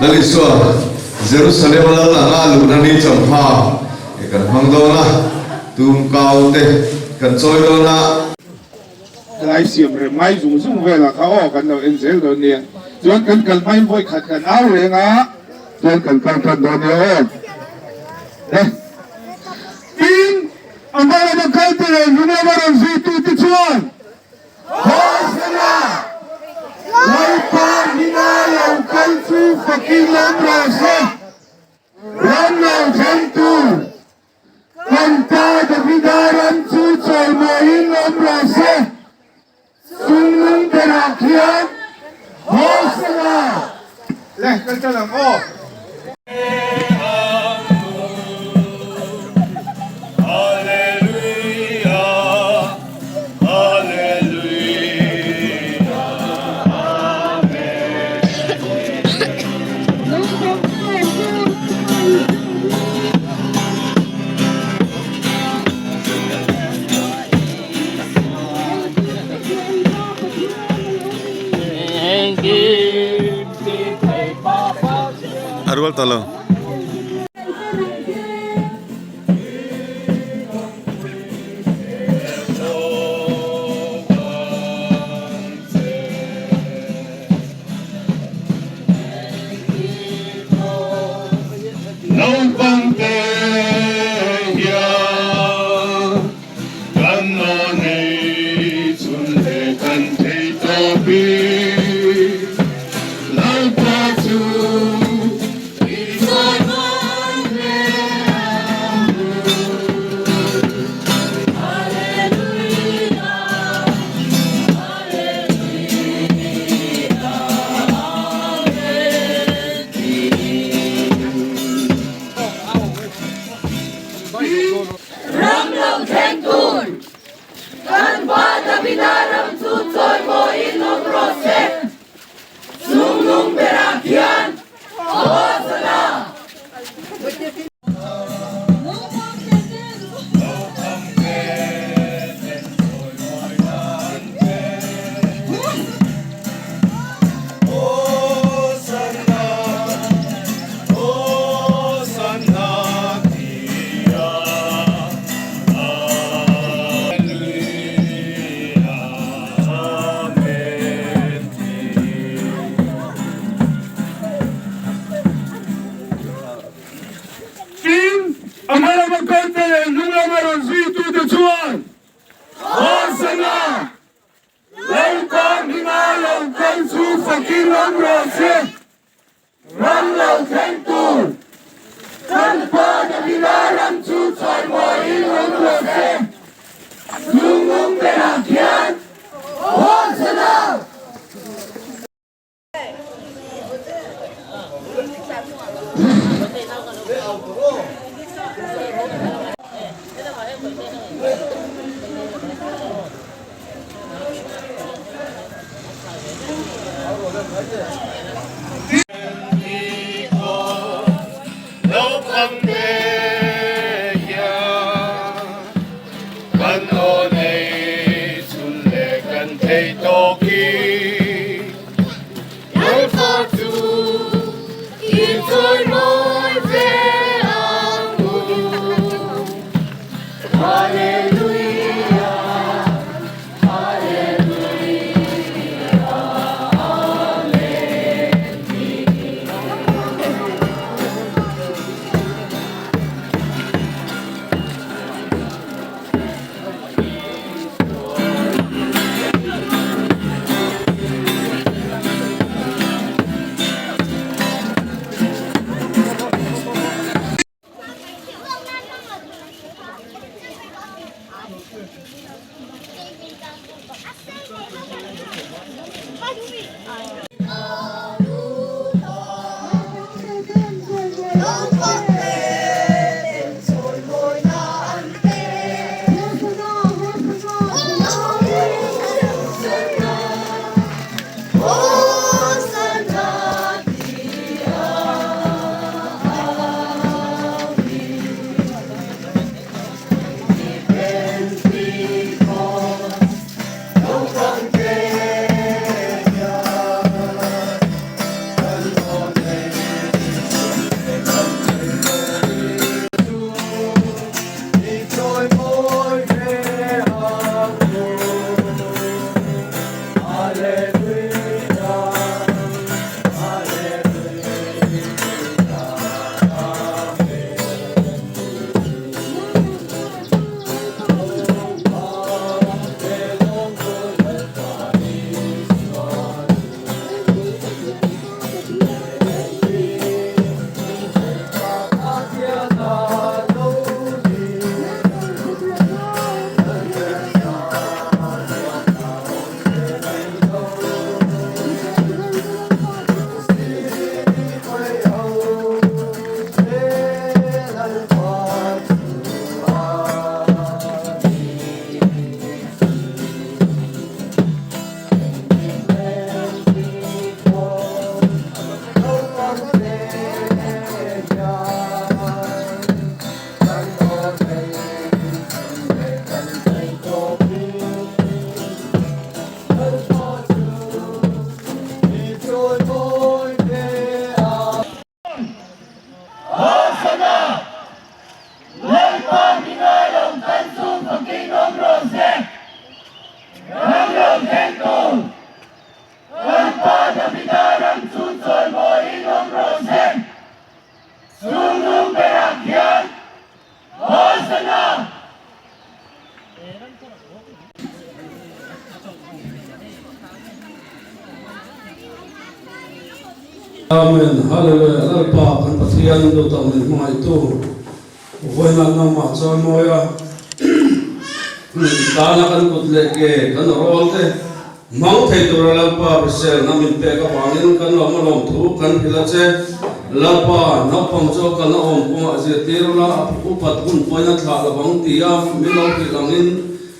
Lal Isua Jerusalem a lal anga luhna ni champha kan hmang dawn a, tumkau te kan chawi dawn a. Helai siam rem ngai zung zung velah kha aw kan lo en zel dawn nia. Chuan kan kal hmain vawi khat kan au reng a, chuan kan kal tan dawn nia aw. Le. Tin, a hma lama kal te leh hnung lama rawn zuitute chuan Hosana! Lalpa hminga lo kal chu fakin awm rawh se, ram lo thlengtu kan Pa Davida ram chu chawimawiin awm rawh se, chungnung berah khian Hosana! Le, kal tan ang aw. A rual ta lo. Naupangte hian kan aw nei chhun leh kan thei tawp i Lalpa chu i sawi mai hle ang u. Ram lo thleng tur kan Pa Davida ram chu chawimawiin awm rawh se, chungnung berah khian Hosana! Tin, a hma lama kalte leh hnung lama rawn zuitute chuan Hosana! Lalpa hminga lo kal chu fakin awm rawh se, ram lo thleng tur kan Pa Davida ram chu chawimawiin awm rawh se, chungnung berah khian Hosana! Amen Hallelujah Lalpa kan Pathian duhtak min hmangaihtu vawiinah nangmah chawimawi a tana kan kut leh ke kan rawl te hmang thei tura Lalpa hriselna min pek avangin kan lawm a lawm thu kan hrilh a che. Lalpa naupang chu a kalna awm kawngah zirtir ula a upat hun pawhin a thlah lovang tia min lo hrilh angin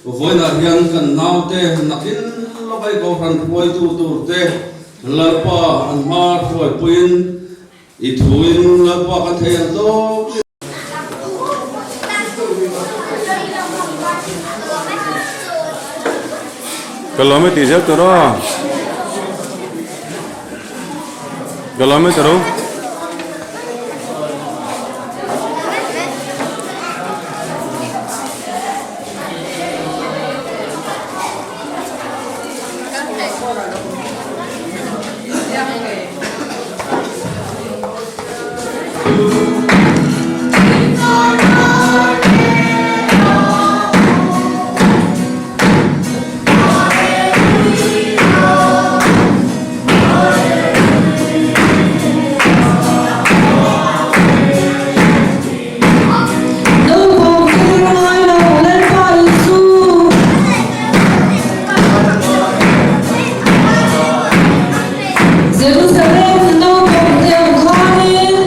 vawiinah hian kan naute nakin lawk ai kohhran hruaitu turte Lalpa an hma hruaipuiin i thuin Lalpa kan thei ang tawk. Ka lawm e tih zel tur aw. Ka lawm e tiro. Jerusalem naupang te ang khanin.